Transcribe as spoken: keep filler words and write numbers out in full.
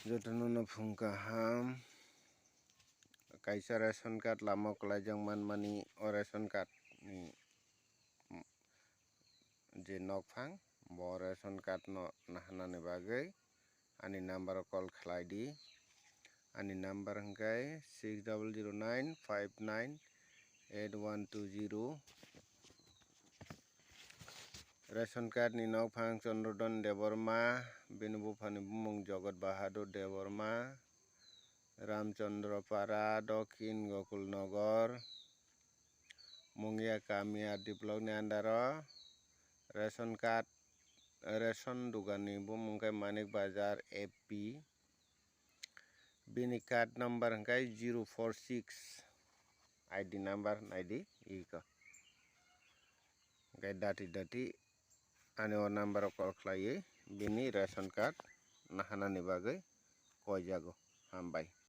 Jotono no phung kaham. Kaisa ration card lama kwlaijak manmani, o ration card ni je nokphang, bo ration card no naharnani bagwi ani number o call khlai di. Ani number hwnkhe six double zero nine five nine eight one two zero. Ration card ni nokphang Chandrodhan Debbarma, bini buphani bumung Jagat Bahadur Debbarma, Ramchandra Para, Dokhin Gokul Nagar, Mungia Kami R D block ni under o. Ration card, ration dugan ni bumung khe Manik Bazar F P. Bini card number hwnkhe zero four six. I D number naidi iko. Hwnkhe dati dati ani o number o call khlaiwi bini ration card naharnani bagwi koijago. Hambai.